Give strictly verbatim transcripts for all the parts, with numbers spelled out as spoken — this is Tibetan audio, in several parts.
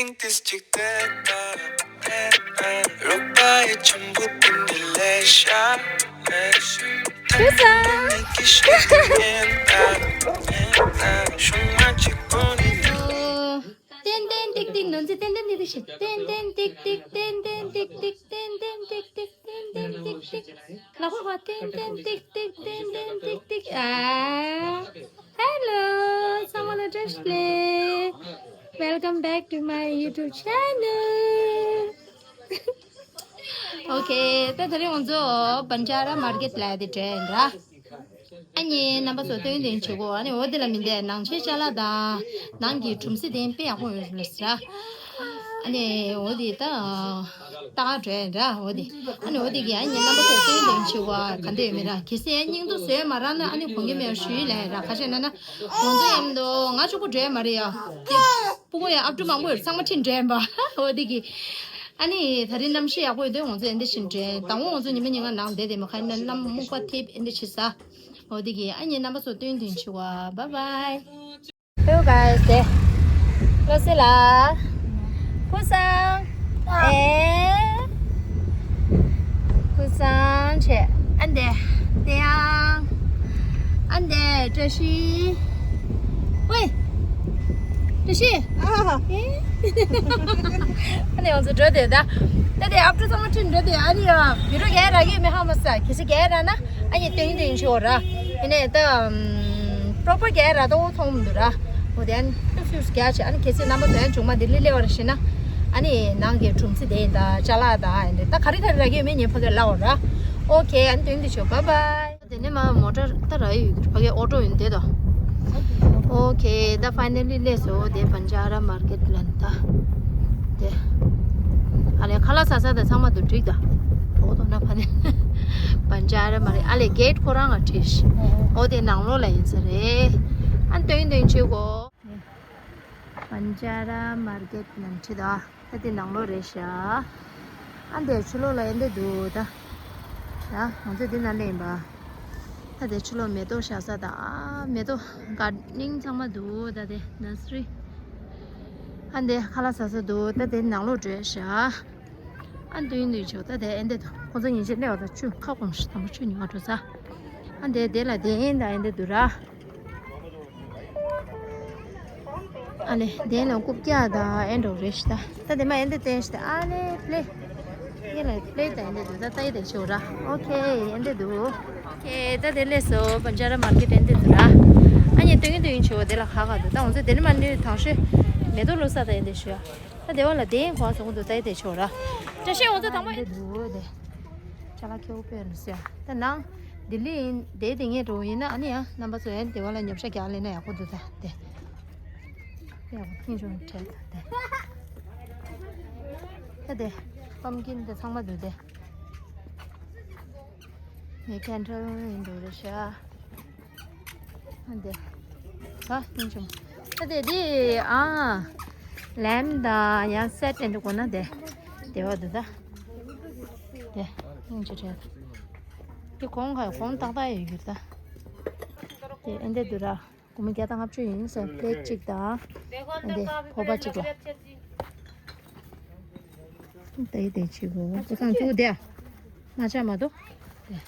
ཏིས་ཅིག་ཏེ་ཏ་ཏེ་ཏ། རོགས་པ་ཡི་ཆུན་པོ་ཏིན་ཏིན་ལེ་ཤ་ལེ་ཤ། ཁུ་སང་། ཁུ་སང་། ཏན་ཏན་ཏིག་ཏིག་ནོན་ཙི་ཏན་ཏན་ཏིག་ཏིག་ཏན་ཏན་ཏིག་ཏིག་ཏན་ཏན་ཏིག་ཏིག་ཏན་ཏན་ཏིག་ཏིག་ཏན་ཏན་ཏིག་ཏིག་ལ་ཁོ་ཁོ་ཏན་ཏན་ཏིག་ཏིག་ཏན་ཏན་ཏིག་ཏིག་ཨ། Hello, someone address play. Welcome back to my YouTube channel. Okay, ད་དེ་རིང་ང་ཚོ་བན་ཇ་ར་མར་ཀེ་ཊི་ལ་དེ་འདྲ་ཡིན་ར། ཨ་ནི་རྣམ་པ་ཚོ་སྟོན་སྟོན་བྱེད་གོ་ཨ་ནི་འོ་དེ་ལ་མི་འདས་ནང་ཆེན་ཅ་ལག་དང་ནང་གི་གྲུམ་སི་དེ་དཔེ་ཡག་པོ་ཡོད་ལ་ཟེར། ཨ་ནི་འོ་དེ་ད་ལྟ་ག་འགྲོ་ཡིན་ར་འོ་དེ། ཨ་ནི་འོ་དེ་གི་ཨ་ནི་རྣམ་པ་ཚོ་སྟོན་སྟོན་བྱེད་གོ་ག་འདྲ་ཡོད་མེད་ར་གལ་སྲིད་ཨ་སྙིང་དུ་བཟོས་མ་རག་ན་ཨ་ནི་གོང་གི་མེད་ཞུས་ལས་ར་ཁ་ཤས་ན་ན་ང་ཚོ་ཡམ་དུ་ང་གཅིག་པུ་འགྲོ་ཡ་མ་རེད་ཡ། སྤུ་གུ་ཡ་ཨབ་ཕྲུག་མང་པོ་ཡོད་ཚང་མ་ཁྲིད་འགྲོ་ཡིན་པ་འོ་དེ་གི། ཨ་ནི་ད་རིང་གནམ་གཤིས་ཡག་པོ་ཡོད་དུས་ང་ཚོ་ཨེ་འདྲ་ཞིག་འདྲེན་དང་པོ་ང་ཚོ་ཉི་མ་ཉིན་གང་ནང་བསྡད་དེ་མ་ཁ་ན་གནམ་སྨུག་པ་ཐེབས་ཨེ་འདྲ་ཞིག་ཟ། འོ་དེ་གི་ཨ་ནི་རྣམ་པ་ཚོ་སྟོན་སྟོན་བྱེད་བ། Bye bye. Hello guys, དེ་བློ་གསལ་ལ་ཁུ་སང་ཨེ་ཁུ་སང་བྱས་ཨ་འདེ་དེ་ཡང་ཨ་འདེ་བཀྲ་ཤིས། ཝེ། བཀྲ་ཤིས། ཨ། ཨེ། ཨ་ནི་ང་ཚོ་འགྲོ་དེ་ད། ད་དེ་ཨབ་ཕྲུག་ཚང་མ་ཁྲིད་འགྲོ་དེ་ཨ་ནི་ཡ། བི་རོ་གས་ར་གི་མེ་ཧ་མ་ས་གལ་སྲིད་གས་ར་ན་ཨ་ནི་སྟོན་སྟོན་ཤོག་ར། ཡིན་ནའི་ད་པྲོ་པར་གས་ར་ཏོ་མཐོང་མི་འདུག་ར། འོ་དེ་ཨ་ནི་ཏུ་ཕིའུ་སི་གས་ཆེ་ཨ་ནི་གལ་སྲིད་རྣམ་པ་ཚོ་ཡང་བྱུང་མ་དེ་ལི་ལེ་བ་ར་ཤི་ན། ཨ་ནི་ནང་གི་གྲུམ་ཚི་དེ་ཡིན་ད་ཅ་ལག་ད་ཡིན་དེ་ད་ག་རེ་ག་རེ་ར་གི་མེ་ཉེ་ཕ་གས་ལ་འོ་ར། ཨོ་ཁེ་ཨ་ནི་སྟོན་སྟོན་ཤོག Bye bye. དེ་ནས་མ་མོ་ཊ་ད་ར་ཡོད་ཕ་གི་ཨོ་ཊོ་ཡིན་དེ་དོ། ཨོ་ཁེ་ད་ཕའི་ནལ་ལི་སླེབས་སོ་དེ་བན་ཇ་ར་མར་ཀེ་ཊི་ལ་ད། དེ། ཨ་ལེ་ཁ་ལག་ཟ་ས་དང་ཚང་མ་དུ་འགྲིག་ད། འགྲོ་དོ་ན་ཕ་ནི། བན་ཇ་ར་མར་ཨ་ལེ་གེ་ཊི་ཁོ་རང་ང་བྲིས། ཨོ་དེ་ནང་ལོགས་ལ་ཡིན་ས་རེད། ཨ་སྟོན་སྟོན་བྱེད་གོ་བན་ཇ་ར་མར་ཀེ་ཊི་ནང་ཁྲིད་ད། ད་དེ་ནང་ལོགས་རེད་ཤག་ཨ་འདས་ཕྱི་ལོགས་ལ་ཨེ་འདྲ་འདུག་ད། ཡ་ང་ཚོ་འདི་ནང་སླེབས་ཡིན་པ། ད་དེ་ཕྱི་ལོགས་མེ་ཏོག་བཞག་ས་ད་ཨ་མེ་ཏོག་གར་ཌེ་ནིང་ཚང་མ་འདུག་ད་དེ་ནར་སི་རི། ཨ་འདས་ཁ་ལག་ཟ་ས་འདུག་ད་དེ་ནང་ལོགས་འགྲོ་ཤག་ཨ་འདུག་ཡིན་འདུག་ཆོག་ད་དེ་ཨེ་འདྲ་འདུག་ཁོང་ཚོ་ཉིན་ཕྱེད་སླེབས་པ་ད་ཆུ་ཁ་སྐོམ་ཞིག་དང་པོ་ཆུ་ཉོ་བ་འགྲོ་ས། ཨ་འདས་དེ་ལ་དེ་ཨེ་འདྲ་ཨེ་འདྲ་འདུག་ར། ཨ་ལེ་དེ་ལ་རྐུབ་བཀྱག་དང་ཨེ་འགྲོ་རེད་ཤི་ད། ད་དེ་མ་ཨེ་འདྲ་བསྟན་ཤི་ད་ཨ་ལེ་པླེ། ཡེ་ལ་པླེ་ད་ཨེ་འདྲ་འདུག་ད་ད་ཡེ་དེ་ཆོ་ར། ཨོ་ཁེ་ཨེ་འདྲ་འདུག་ཨོ་ཁེ་ད་དེ་ལས་སོ་བན་ཇ་ར་མར་ཀེ་ཊི་ཨེ་འདྲ་འདུག་ར། ཨ་ཉེ་སྟོན་གྱི་སྟོན་གྱི་ཆོ་དེ་ལ་ཁ་ཁ་འདུག་ད་ང་ཚོ་དེ་ནི་མ་ནི་དང་ཤོས་མེ་ཏོག་བླུག་ས་ད་ཨེ་འདྲ་ཤོ་ཡ། ད་དེ་བ་ལ་དེ་ཡིན་གོང་སོང་འདུག་ད་ཡེ་དེ་ཆོ་ར། བཀྲ་ཤིས་ང་ཚོ་དང་པོ་ཨེ་འདྲ་འདུག་དེ། ཅ་ལག་ཁྱེའུ་དཔེ་རུ་ཟེར། ད་ནང་ལྡི་ལི་ཡིན་དེ་དེ་ངས་འགྲོ་ཡིན་ན་ཨ་ནི་ཡང་རྣམ་པ་ཚོ་ཡང་དེ་བ་ལ་ཉོ་ཆ་རྒྱག་ལེན་ན་ཡག་པོ་འདུག་ད་དེ། ཡག་པོ་ཐེངས་ཆུང་བྲལ་ད་དེ། ད་དེ་པམ་ཀིན་དེ་ཚང་མ་འདུག་དེ། ངས་ཁེན་ཊལ་ཡིན་འདུག་རེད་ཤག་ཨ་འདི། ཨ་སྙིང་རྗེ་མོ། ཨ་དེ་དེ་ཨ། ལེམ་དང་ཡང་སེ་ཊི་ཨེ་འདྲ་དགོས་ན་དེ། དེ་བ་འདུག་ད། དེ་སྙིང་རྗེ་རེད། དེ་གོང་ག་གོང་ཏག་ཏག་ཡོད་གྱུར་ད། དེ་ཨེ་འདྲ་འདུག་ར། སྒོར་མོ་བརྒྱ་དང་ལྔ་བཅུ་ཡིན་ཟེར་པླེ་ཊི་གཅིག་དང་། ཨ་འདི་ཕོར་པ་གཅིག་ལ། དེ་དེ་བྱེད་དགོས། སྐུ་སང་བཙུགས་དེ། མ་ཆག་མ་གཏོགས། དེ།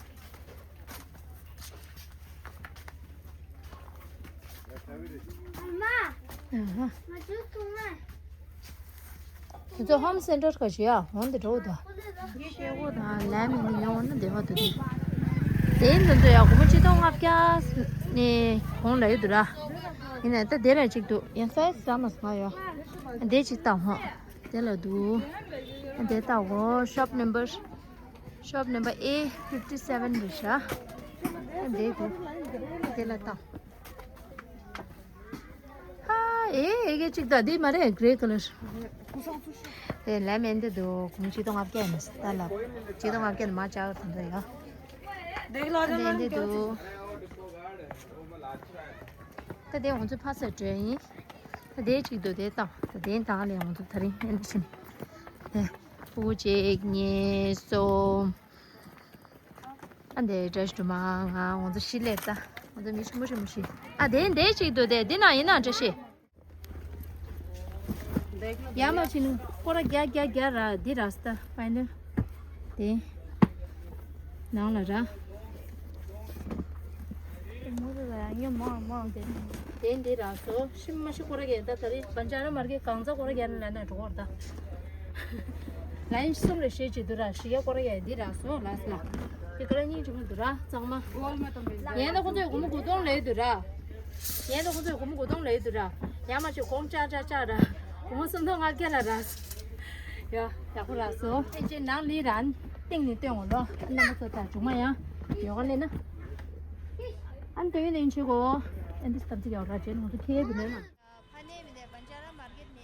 ཨ་ཧ། དེ་ཚོ་ཧོམ་སེན་ཊར་ག་ཞུ་ཡ་འོང་དེ་འགྲོ་དོ། ལམ་ཡིན་ཡོང་ན་བདེ་བ་འདུག་དེ་འདི་ཚོ་ཡ་སྒོར་མོ་ཆིག་སྟོང་ལྔ་བརྒྱ་ནས་གོང་ལ་ཡོད་འདུག་ར། ཡིན་ནའི་ད་དེ་ལ་གཅིག་འདུག་ཡང་སའི་ཛི་ཙམ་མ་སོང་ཡོད། དེ་གཅིག་བཏང་ཧོ། དེ་ལ་འདུག་དེ་ལྟ་གོ་ཤོབ་ནམ་བར། ཤོབ་ནམ་བར་ཨེ་ཕིབ་ཊི་སེ་བན་རེད་ཤག་དེ་འདུག་དེ་ལ་བཏང་། ཧ། ཨེ་ཨེ་གེ་གཅིག་ད་འདི་མ་རེད། གྷེ་རེ་ཀ་ལར། དེ་ལམ་ཨེ་འདི་འདུག་གོང་ཆིག་སྟོང་ལྔ་བརྒྱ་ཡིན་ད་ལ། ཆིག་སྟོང་ལྔ་བརྒྱ་ནི་མ་བཅག་ད་འདི་ཡ། དེ་ཨེ་འདི་འདུག་ད་དེ་ང་ཚོ་ཕ་སར་འགྲོ་ཡིན། ད་དེ་གཅིག་འདུག་དེ་ལྟ། ད་དེ་དང་ལས་ང་ཚོ་ད་རིང་ཨེ་འདི་ཕྱིན། དེ་ཕྲུ་གུ་གཅིག་གཉིས་གསུམ། ཨ་འདི་བཀྲ་ཤིས་སྒྲོལ་མ་ང་ང་ཚོ་བཞི་སླེབས་ད། ང་ཚོ་མི་ཆུང་མ་ཆུང་མ་བཞི། ཨ་དེ་འདི་གཅིག་འདུག་དེ་འདི་ན་ཡིན་ན་བཀྲ་ཤིས། ཡ་མ་ཕྱིན་ནུ་སྐོར་ར་རྒྱག་རྒྱག་རྒྱག་ར་འདི་ར་སྟ་ཕ་ནུ། དེ་ནང་ལ་ར། དེ་འདི་ར་སོ་ཤི་མ་ཤི་སྐོར་ར་རྒྱག་ད་ད་རེས་བན་ཅ་ར་མར་གེ་གང་ཚ་སྐོར་ར་རྒྱག་ན་ལ་ན་འགྲོ་བར་ད། ལན་གསུམ་ལ་ཤེས་ཅི་འདུག་ར་ཤི་ཡ་སྐོར་ར་རྒྱག་འདི་ར་སོ་ལ་སི་ལ། དེ་ག་ར་སྙིང་རྗེ་མོ་འདུག་ར་གཙང་མ། ཡན་ད་ཁོང་ཚོས་སྒོར་མོ་དགུ་སྟོང་ལས་འདུག་ར། ཡན་ད་ཁོང་ཚོས་སྒོར་མོ་དགུ་སྟོང་ལས་འདུག་ར། ཡ་མ་ཆོད་གོང་ཅག་ཅག་ཅག་ར། སྒོར་མོ་སུམ་སྟོང་ལྔ་བརྒྱ་ལ་ར། ཡ་ཡག་པོ་ར་སོ། ཨེ་ཅེ་ནང་ལི་རན་སྟེང་ནས་སྟོན་འོང་ལོ། རྣམ་པ་ཚོ་ད་ཇུང་མ་ཡང་ཡོ་ག་ལེ་ན། ཨན་ཏོ་ཡོད་ནས་ཡིན་ཆོད་གོ། ཨན་ཏིས་ཏམ་ཅིག་ཡོད་ར་ཅེ་ང་ཚོ་ཁེ་བི་ལེ་ན། ཕ་ནས་མི་འདས་བན་ཅ་ར་མར་ཀེད་ནས་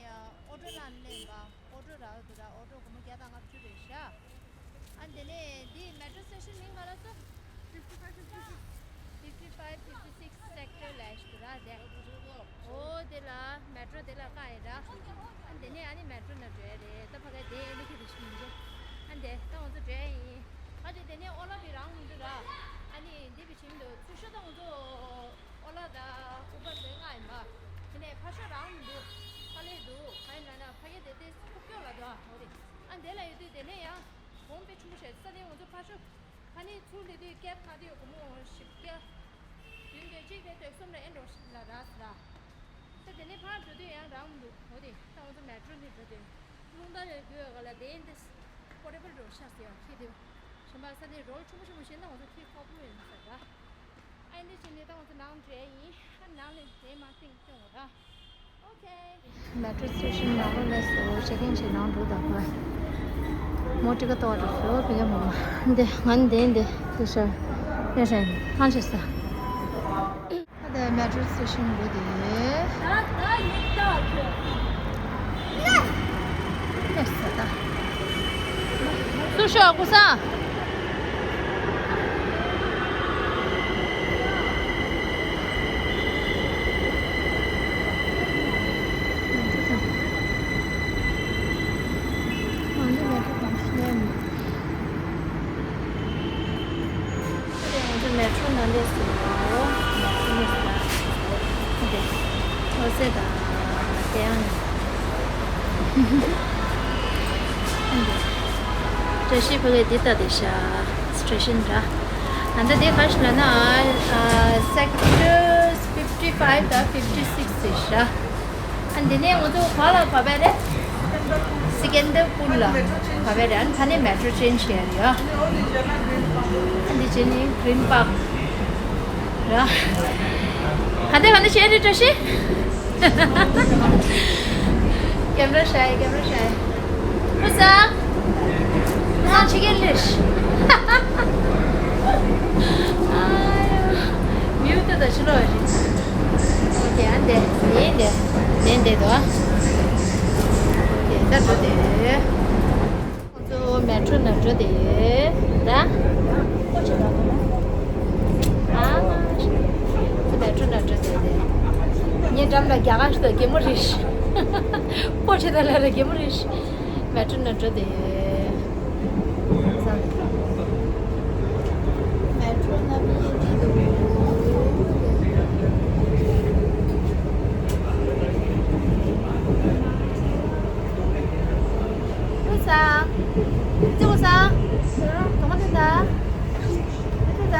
ཨོ་ཊོ་ལ་ལེན་པ། ཨོ་ཊོ་རག་འདུག་ར། ཨོ་ཊོ་སྒོར་མོ་བརྒྱ་དང་ལྔ་བཅུ་རེད་ཤག་ཨ་དེ་ནས་འདི་མེ་ཊོ་སི་ཊེ་ཤན་མིང་ག་ལ་སོ། fifty five fifty six sector ལ་ཞིག་ར་དེ། ཨོ་དེ་ལ་མེ་ཊོ་དེ་ལ་བཀག་ཡིན་ར། ཨ་དེ་ནས་ཨ་ནི་མེ་ཊོ་ནང་འགྲོ་ཡ་རེད། ད་ཕ་ག་དེ་ཨེ་ནི་ཁི་དེ་ཞིག་ཡིན་རྗེས། ཨ་དེ་ད་ང་ཚོ་འགྲོ་ཡ་ཡིན། ཨ་དེ་དེ་ནས་ཨོ་ལ་བི་རང་མི་འདུག་ར། ཨ་ནི་འདི་བི་ཆིང་འདུག་ཚུར་ཤོག་ད་ང་ཚོ། ཨོ་ལ་དང་ཨུ་བར་དེ་ལྔ་ཡིན་པ། དེ་ནས་ཕར་ཕྱོགས་རང་མི་འདུག་ཕ་ལས་འདུག་ག་ཡིན་ན་ན་ཕ་གི་དེ་དེ་ཁུག་ཀྱོག་ལ་འདུག་ཨ་འོ་དེ། ཨ་འདི་ལ་ཡོད་དུས་དེ་ནས་ཡང་གོང་དཔེ་ཆུང་བཤད་ས་ནས་ང་ཚོ་ཕར་ཕྱོགས་ཕ་ནས་ཚུར་སླེབས་དུས་ཀེབ་ཁ་དུས་སྒོར་མོ་བཞི་བརྒྱ། བདུན་བརྒྱ་གཅིག་རེ་དོད་གསུམ་རེ་ཨེ་འགྲོ་ལ་རག་ཟེར་ར། ད་དེ་ནས་ཕར་འགྲོ་དུས་ཡང་རང་མི་འདུག་འོ་དེ་ད་ང་ཚོ་མེ་ཊོ་ནས་འགྲོ་དུས་རླུང་རྟ་ལས་དགོས་ག་ལ་དེ་འདི་པོར་ཊེ་བལ་འགྲོ་ཤག་ཟེར་ཡང་ཁྱེད་དུས་གཞན་པ་ས་ནས་རོལ་ཆུང་མོ་ཆུང་མོ་བྱས་ན་ང་ཚོ་ཁྱེད་ཁག་པོ་ཡིན་ཟེར་ར། ཨ་འདི་བྱས་ནས་ད་ང་ཚོ་ནང་འདྲེ་ཡིན། ཨ་ནང་ལས་འདྲེ་མ་ཏིང་སྟོན་འོ་ར། ཨོ་ཁེ། མེ་ཊོ་སི་ཊེ་ཤན་ནང་ལོགས་ལ་སོ་ཆེ་ཐེངས་ཆེ་ནང་འགྲོ་དང་པོ། མོ་ཊི་ཀ་ཏོ་བ་འགྲོ་སོ་བི་ག་མོ་མ་འདི་ང་འདི་འདི་འདི་ཤར་ཡ་ཤར་ཧང་ཆེ་ས། ཨ་དེ་མེ་ཊོ་སི་ཊེ་ཤན་འགྲོ་དེ། ཨེ་ས་ད། སུ་ཤོག་ཀུ་ས། ང་ཚོ་མེ་ཊོ་ནང་སླེབས་སོང་། མེ་ཊོ་སླེབས་སོང་། འོ་ཟེར་དང་། དེ་ཡང་། བཀྲ་ཤིས་ཕ་གི་འདི་ལྟ་དེ་ཤ་སི་ཊེ་ཤན་འདྲ། ཨ་ད་དེ་ག་ཞིག་ལ་ན་sector fifty five དང་fifty six དེ་ཤ། ཨ་འདི་ནས་ང་ཚོ་ག་ལ་བབས་པ་རེད། སི་ཀན་དར་པུར་ལ་བབས་པ་རེད། ཨ་ཕ་ནས་མེ་ཊོ་ཅེན་ཇི་བྱས་རེད་ཡ། ཨ་འདི་བྱས་ནས་གྲིན་པཱག་ར། ག་འདི་ག་འདི་བྱས་རེད་བཀྲ་ཤིས། ཀེམ་ར་ཤའི་ཀེམ་ར་ཤའི། ཁུ་ས། ཁུ་ས་ཕྱི་རྒྱལ་ལས། ཨ་ཡ། མིའུ་ཏོ་ད་ཕྱི་ལོགས་རེད། ཨོ་ཁེ། ཨ་འདི་འདི་འདི་འདི་འདི་འདུག་ཨོ་ཁེ། ད་འགྲོ་དེ། ཁོང་ཚོ་མེ་ཊོ་ནང་འགྲོ་དེ་ཡོད་ད། ཨ་མ། ཁོ་མེ་ཊོ་ནང་འགྲོ་དེ་ཡོད། ངའི་འགྲམ་ལ་རྒྱ་གར་ཞིག་དང་གད་མོ་རེད། པོ་ཆེ་དང་ལ་ལ་གད་མོ་རེད། མེ་ཊོ་ནང་འགྲོ་དེ་ཡོད། མེ་ཊོ་ནང་མི་ཡིན་འདུག་ཁུ་ས། ཙི་ཁུ་ས། གྲོགས་མོ་དེ་ད། དེ་ད།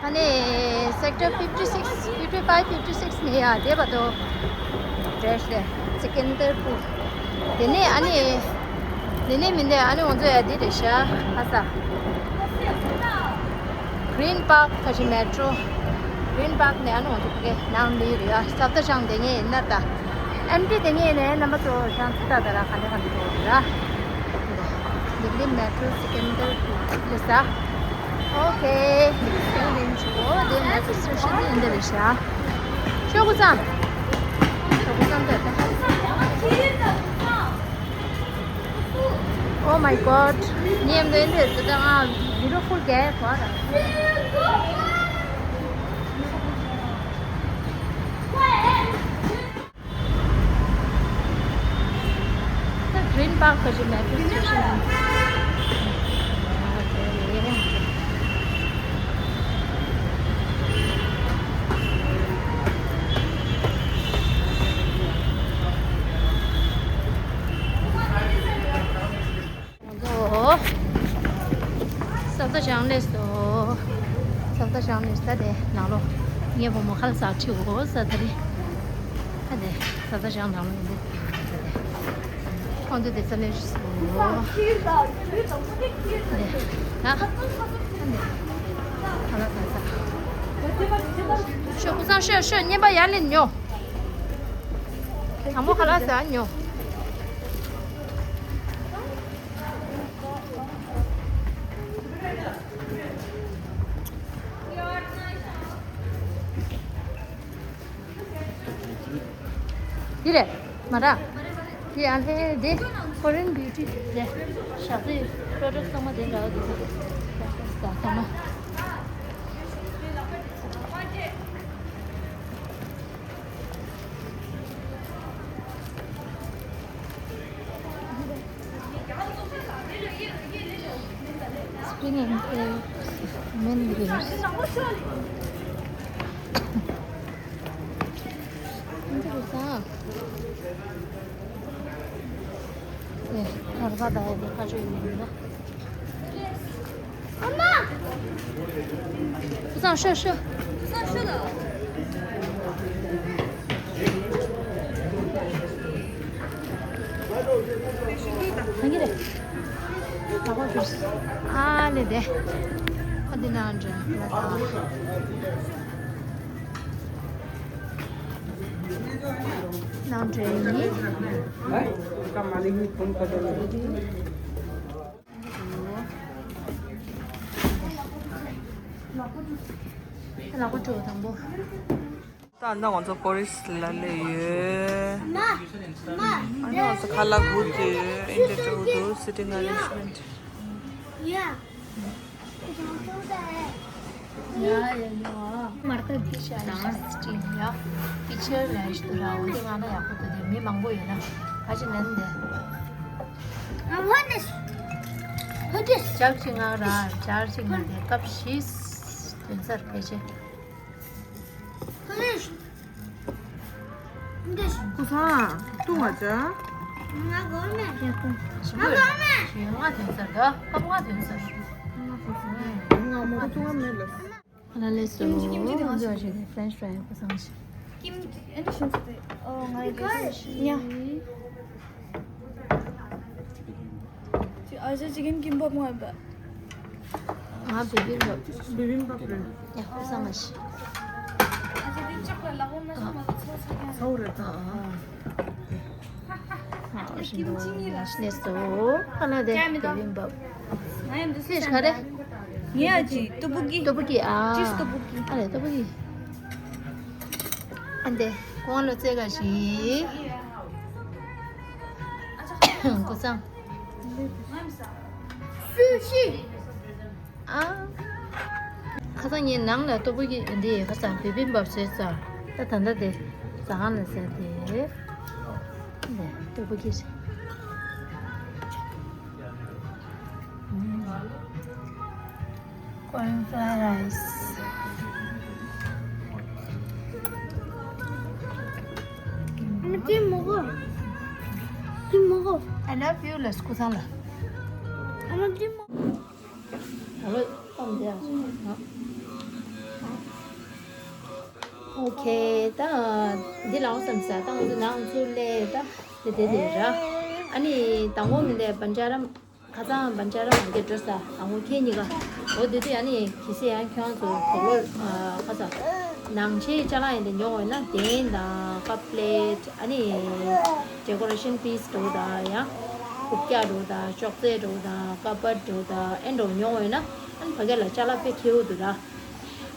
ཕ་ནས་sector fifty six, fifty five, fifty six ནས་ཡ་དེ་བར་དུ་འགྲོ་ཤེས་སི་ཀན་དར་པུར། དེ་ནས་ཨ་ནི་དེ་ནས་མི་འདི་ཨ་ནི་ང་ཚོ་ཡ་དེ་རེད་ཤག་ཧ་ས། གྲིན་པཱག་ཁ་ཤས་མེ་ཊོ། གྲིན་པཱག་ནས་ཨ་ནི་ང་ཚོ་ཕ་གི་ནང་ལི་རེད་ཡ། ས་ད་ཤང་དེ་ངས་ཡིན་ན་ད། ཨན་ཏི་དེ་ངས་ནས་རྣམ་པ་ཚོ་ཤང་ཚི་ད་ད་ར་ག་འདྲ་ག་འདྲ་འགྲོ་རེད་ར། ལིག་ལི་མེ་ཊོ་སི་ཀན་དར་པུར་ལ་ས། ཨོ་ཁེ། ཨོ་དེ་མེ་ཊོ་སི་ཊེ་ཤན་ཡིན་འདི་རེད་ཤག་ཤོག་གུ་ཚང་། ཤོག་གུ་ཚང་དེ་ད། Oh my god. ཉེམ་དེ་འདི་དེ་ད་ང་བི་ཌི་ཡོ་ཧྥུལ་རྒྱག་གོ་ར། ད་གྲིན་པཱག་ག་ཅི་མེ་ཊོ་སི་ཊེ་ཤན་ཡིན། ལས་སོ། ས་ད་ཞང་ནས་ས་དེ་ནང་ལོ། ངའི་བུ་མོ་ཁ་ལ་ས་ཁྲི་འོ་ས་ད་རི། ས་དེ་ས་ད་ཞང་ནང་ལོ་ཡིན་དེ། ཁོང་ཚོ་དེ་ས་ནས་སོ། དེ་ད་ཁ་ལ་ས་ས། ཤོ་ཀུ་སང་ཤོ་ཤོ་བརྙན་པ་ཡར་ལེན་ཉོ། དང་པོ་ཁ་ལག་ཟ་ཉོ། འདི་རེད། མ་ར། འདི་ཨ་ལྷེ་འདི་Korean beauty་རེད། ཞག་རྩི་པྲོ་ཌག་ཚང་མ་དེ་འདྲ་བ་འདུག་ད་ཚང་མ། Spring and Pray women wears. འདི་རུ་ས། ཨེ། ཁར་ཁ་ད་ཡ་ཁ་ཆོས་ཡིན་ན། ཨ་མ། བུ་སང་ཤོ་ཤོ། བུ་སང་ཤོ་ལ། གང་གི་རེད། ཨ་ལེ་དེ། ཨ་དེ་ནང་འདྲ། ནང་འདྲ་ཡིན། ལག་པ་བཀྲུ་དང་པོ། ད་ང་ཚོ་ཀོ་རི་སི་ལ་སླེབས་ཡོད། ཨ་ནི་ང་ཚོ་ཁ་ལག་སྒུག་གི་ཡོད། ཨིན་ཏྲ་ཏྲ་འདུག་སི་ཊིང་ཨ་རེན་ཇི་མེན་ཊི། མར་ཐབས་ཀྱི་ཤ་ཡི་ཤ་སི་ཊིང་ཡ། ཕི་ཆར་ལ་ཡི་ཤ་ར་འོ་དེ་ང་ན་ཡག་པོ་འདུག་དེ་མི་མང་པོ་ཡོད་ན་ག་ཅི་ལན་དེ། I want this. Put this. ཇར་ཅིག་ང་ར་ཇར་ཅིག་ང་དེ་ཀབ་བཞི་དོན་སར་ཕལ་ཆེར། This. ཀུ་སང་ཏུ་ང་ཅག་ང་གོ་མེད། ང་གོ་མེད། ཞེ་ལྔ་དོན་སར་ད་ཀབ་ལྔ་དོན་སར། ང་མོ་ཏུ་ང་མེད་ལ། ཨ་ལ་ལས་སོ། ཀིམ་ཅི་ཀིམ་ཅི་དེ་མ་འདི་བ་ཞིག་ཕྲེན་ཆི་ཕྲའི་ཀུ་སང་ཞིག་ཀིམ་ཅི་ཨ་ནི་ཤིན་ཙི་དེ། ཨོ་ང་ཡི་ཀ་ཉ། ཅི་ཨ་ཅག་ཅི་ཀིན་ཀིམ་པོབ་ང་ཡི་པ། ང་བི་བི་བབ། བི་བི་བབ་རེད། ཡ་ཀུ་སང་ང་ཞིག་ཨ་ཅག་དེ་ཅག་པ་ལག་པ་མ་ཤོང་མ་ཚོ་ཚོ་ཀྱང་། ཚོ་རེད་ད། ཨ་ཨ། ཀིམ་ཅི་ངི་ར། ལས་སོ། ཨ་ལ་དེ་བི་བི་བབ། ང་ཡང་འདི་ཚོ་ཤ་ག་རེ། ངས་ཨ་ཅི་ཏོ་བུ་ཀི། ཏོ་བུ་ཀི་ཨ། ཅིས་ཏོ་བུ་ཀི། ཨ་རེ་ཏོ་བུ་ཀི། ཨ་འདེ་ཀོང་ལོ་ཙེ་ག་ཞིག་ཀུ་སང་། སུ་ཤི། ཨ། ཁ་སང་ངས་ནང་ལ་ཏོ་བུ་ཀི་འདི་ཁ་སང་བི་བི་བབ་བཟོས་ས། ད་ད་ལྟ་དེ་ཟ་ཁང་ལ་ཟས་དེ། འདེ་ཏོ་བུ་ཀི་ཞིག Corn flour rice. ཨ་མ་ཅི་མོ་གོ། ཅི་མོ་གོ། I love you ལ་སྐུ་ཚང་ལ། ཨ་མ་ཅི་མོ། ཨ་ལོ་ཏང་དེ་ཨ། ཨོ་ཁེ་ད་འདི་ལའོ་བསམ་ས་ཏང་དུ་ནང་ཚུར་ལས་ད་དེ་དེ་དེ་ར། ཨ་ནི་དང་པོ་མི་འདས་བན་ཅ་རམ། ཁ་སང་བན་ཅ་ར་མ་གེ་འགྲོ་ས་དང་པོ་ཁྱེད་གཉིས་ཀ་འོ་དེ་དུས་ཨ་ནི་གི་སེ་ཡང་ཁྱོད་ཚོ་དོག་ལོར་ཁ་སང་ནང་ཆེ་ཅ་ལག་ཡིན་དེ་ཉོ་འོས་ན་གདན་དང་ཀབ་པི་ལེ་ཊི་ཨ་ནི་ཌེ་ཀོ་རེ་ཤན་པི་སི་འགྲོ་དང་ཡང་ཀུབ་ཀྱག་འགྲོ་དང་ཅོག་ཙེ་འགྲོ་དང་ཀ་པར་འགྲོ་དང་ཨེ་འགྲོ་ཉོ་འོས་ན་ཨ་ནི་ཕ་གི་ལ་ཅ་ལག་དཔེ་ཁེའུ་འདུག་ར།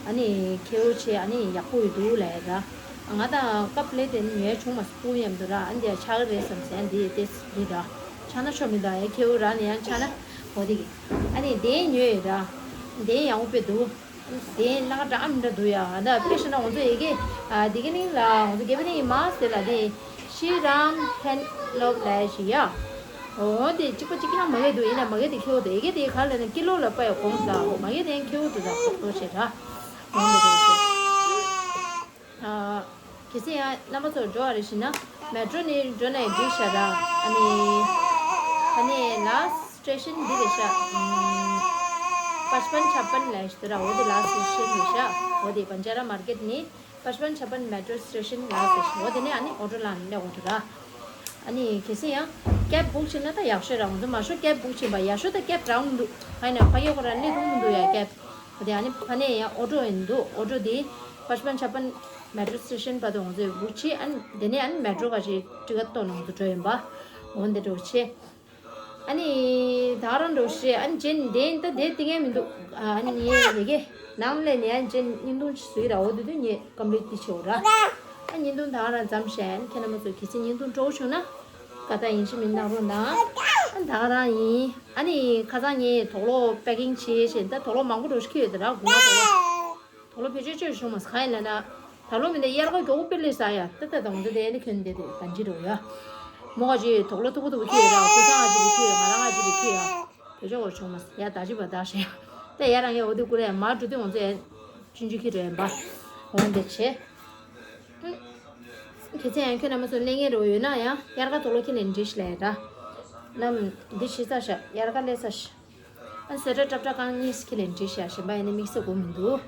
ཨ་ནི་ཁེའུ་ཆེ་ཨ་ནི་ཡག་པོ་ཡོད་འདུག་ལ་ཡ་ར། ང་དང་ཀབ་པི་ལེ་ཊི་དེ་ནི་ཉོས་བྱུང་མ་སྤུ་ཡམ་འདུག་ར་ཨ་ནི་དེ་ཆག་རེད་བསམ་ཟེར་ཨ་ནི་དེ་དེ་རེད་ར། ཆག་ན་ཆོ་མི་འདུག་ཨེ་ཁེའུ་ར་ནི་ཡང་ཆག་ན་འོ་དེ་གི་ཨ་ནི་དེ་ཉོས་ཡོད་ར། དེ་ཡང་དཔེ་འདུག་དེ་ལ་འདྲ་ཨམ་འདྲ་འདུག་ཡ་ཨ་ད་དཔེ་ཤ་ན་ང་ཚོ་ཡི་གེ་ཨ་དེ་གི་ནི་ལ་ང་ཚོ་དགེ་བའི་ནི་ཡི་མ་ཟེར་ལ་དེ་ཤི་རམ་ཕན་ལོབ་ལ་ཞིག་ཡ། འོ་དེ་གཅིག་པ་གཅིག་ཀྱང་མ་གི་འདུག་ཡིན་ན་མ་གི་དེ་ཁེའུ་དེ་ཡི་གེ་དེ་ག་ལ་ན་ཀི་ལོ་ལ་པ་ཡ་གོང་ས་མ་གི་དེ་ཁེའུ་དུ་ད་ཁོག་ཏོ་ཞེ་ར། ཡང་དེ་དེ་ཞེ། ཨ། གལ་སྲིད་ཡང་རྣམ་པ་ཚོར་འགྲོ་བ་རེ་ཞིག་ན་མེ་ཊོ་ནས་འགྲོ་ནས་འགྲིག་ཤག་ར། ཨ་ནི་ཨ་ནི་ལ་སི་ཊེ་ཤན་འདི་རེད་ཤག་ཨམ། पचपन छप्पन ལས་ཤི་དེ་ར་འོ་དེ་ལ་སི་ཤེན་རེད་ཤག་འོ་དེ་བན་ཇ་ར་མར་ཀེཊ་ནི་པཅཔན་ཆབ་པན་མེ་ཊྲོ་སི་ཊེ་ཤན་ལ་སི་ཤེན་འོ་དེ་ནས་ཨ་ནི་ཨོ་ཊོ་ལ་ནི་ལེགས་འོ་ཊོ་ར། ཨ་ནི་གལ་སྲིད་ཡང་ཀེབ་བུག་བྱས་ན་ད་ཡག་ཤོས་ར་འོང་ཚོ་མ་ཤོ་ཀེབ་བུག་བྱས་པ་ཡག་ཤོས་ད་ཀེབ་རང་མི་འདུག་ཧ་ཡིན་ན་ཕ་གི་ཁོ་ར་སླེབས་ཐུབ་མི་འདུག་ཡ་ཀེབ། འོ་དེ་ཨ་ནི་ཕ་ནས་ཡང་ཨོ་ཊོ་ཡིན་འདུག་ཨོ་ཊོ་དེ་པཅཔན་ཆབ་པན་མེ་ཊྲོ་སི་ཊེ་ཤན་བར་དུ་འོང་ཚོ་བུག་བྱས་ཨ་ནི་དེ་ནས་ཨ་ནི་མེ་ཊྲོ་ག་ཞིག་ཊི་ཀེཊ་གཏོང་ནང་དུ་འགྲོ་ཡིན་པ། འོ་འདི་འགྲོ་བྱས། ཨ་ནི་ད་རང་འགྲོ་ཤེས་ཨ་ནི་ཇེན་དེ་ད་དེ་ཏི་ངན་མི་འདུག་ཨ་ནི་ངས་ཡི་གེ་ནང་ལས་ནས་ཨ་ནི་ཇེན་བརྙན་ཐུང་ཞིག་བཟོས་ར་འོ་དེ་དུས་ངས་ཀམ་པི་ལིཊ་དེ་བྱེད་འོ་ར། ཨ་བརྙན་ཐུང་ད་རང་མཚམས་བཞག་ཨ་ནི་ཁྱེད་རྣམ་པ་ཚོ་གལ་སྲིད་བརྙན་ཐུང་སྤྲོ་བོ་བྱུང་ན་ཀ་ད་ཡིན་ཤི་མིན་གནང་རོགས་གནང་། ཨ་ནི་ད་རང་ཡིན། ཨ་ནི་ཁ་སང་ངས་དོག་ལོ་པེ་ཀིང་བྱེད་བྱེད་ད་དོག་ལོ་མང་པོ་འགྲོ་ཤི་ཁི་ཡོད་དེ་ར་དགུ་མ་དོག་ལོ། དོ་ལོ་བེད་སྤྱོད་བཅོས་བྱུང་མ་སོང་། གང་ཡིན་ལབ་ན། ད་ལོ་མི་འདི་དབྱར་ཁ་མགྱོགས་པོ་སྤེལ་ལས་ས་ཡ་ཏི་ཏི་དང་འདི་དེ་ནི་ཁྱོད་འདི་དེ་གན་ཅི་རོ་ཡ། མོ་ག་ཅི་དོ་ལོ་ཐུ་བུ་ཐུ་བུ་ཁྱེད་ཡོད་ར་ཁོ་ཚང་ང་ཅི་བི་ཁྱེད་ཡོད་ང་རང་ང་ཅི་བི་ཁྱེད་ཡོད། བེད་སྤྱོད་གོ་བྱུང་མ་སོང་ཡ་ད་ཅི་བ་ད་ཤེ་ཡ། ད་ཡ་རང་ཡ་འོ་དེ་ཀུ་རེ་ཡ་མ་འགྲོ་དུས་འོང་ཚེ་ཡ་ཅུན་ཅུ་ཁྱེད་རོ་ཡ་འབའ། འོང་འདི་ཆེ། ཁྱེད་ཚེ་ཡང་ཁྱོད་རྣམ་པ་ཚོ་ལས་ངན་རོ་ཡོད་ན་ཡ་དབྱར་ཁ་དོ་ལོ་ཁྱེད་ལས་འདྲི་ཤི་ལས་ད། ནམ་འདི་ཤི་ས་ཤ་དབྱར་ཁ་ལས་ས་ཤ། ཨ་སེ་ཊར་ཊབ་ཊ་རྐང་གཉིས་ཁྱེད་ལས་འདྲི་ཤ་ཞིམ་པ་ཡིན་ན་དམིགས་བསལ་དགོས་མི་འདུག་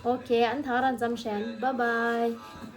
ཨོ་ཁེ་ཨ་ད་རང་མཚམས་བཞག་ཡིན། བཱའི་བཱའི།